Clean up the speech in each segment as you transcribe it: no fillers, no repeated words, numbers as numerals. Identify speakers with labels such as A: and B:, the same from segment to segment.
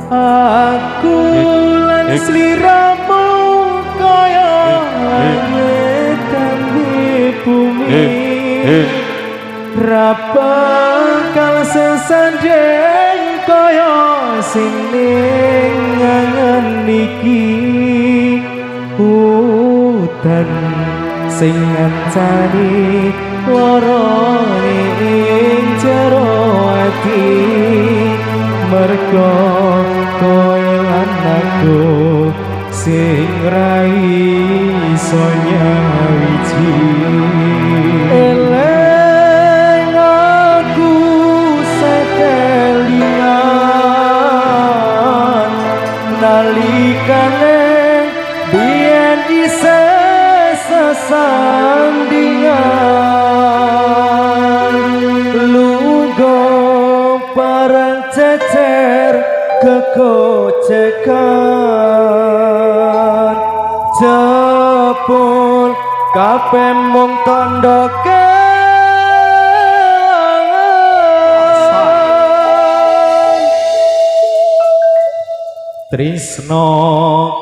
A: Aku lan sliramu kaya langit di bumi, ra bakal sesanding kaya sing ning angen iki. Udan sing ngancani lorone ing jero ati, mergo kowe lan aku sing ra iso nyawiji. Eleng aku sekelingan nalikane biyen isih sesandingan, lungguh bareng cecer kekocekan, jebul kabeh mung tandha kelangan. Trisno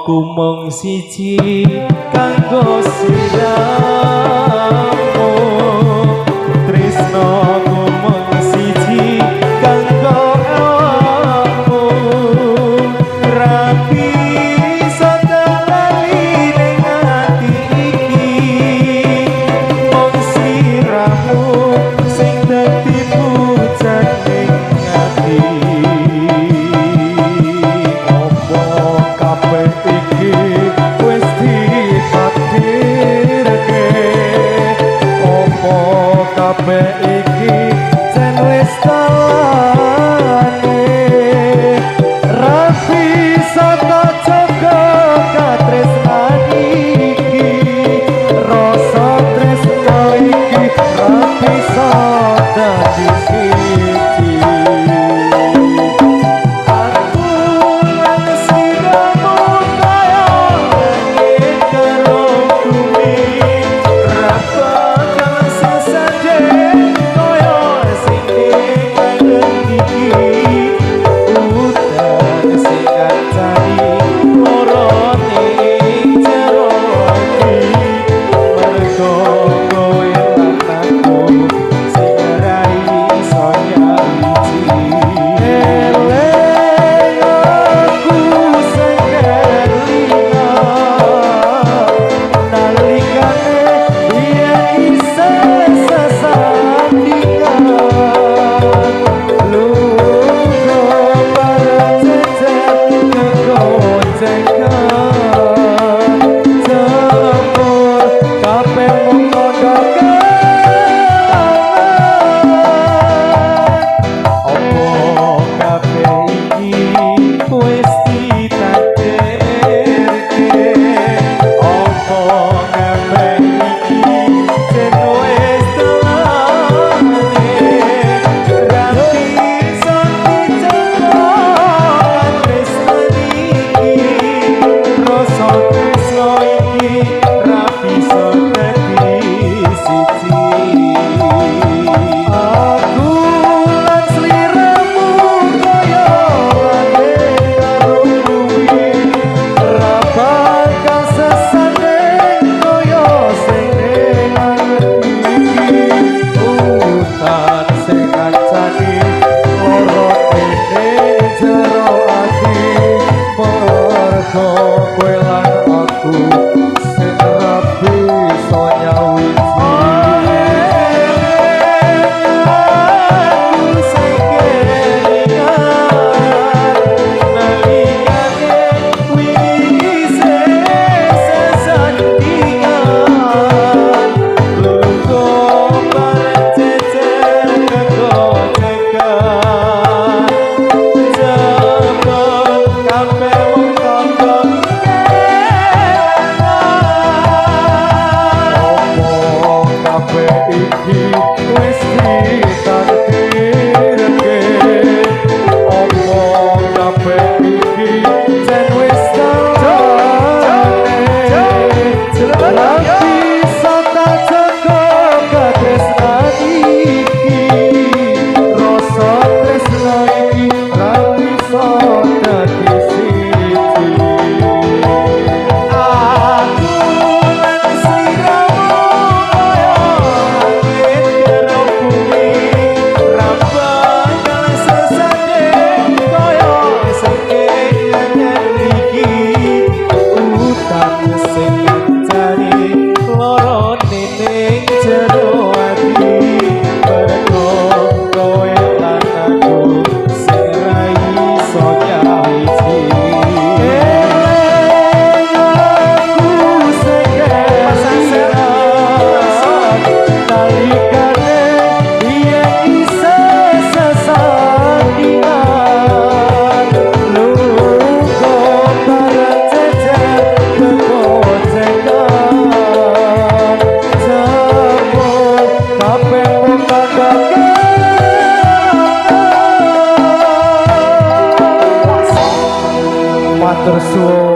A: ku mung siji kanggo sliramu, trisno ku mung siji kanggo awakmu, ra bisa lali ning ati iki, mung sliramu sing dadi pujaning ati.
B: Apa kabeh iki wis ditakdirke? Matur suwun.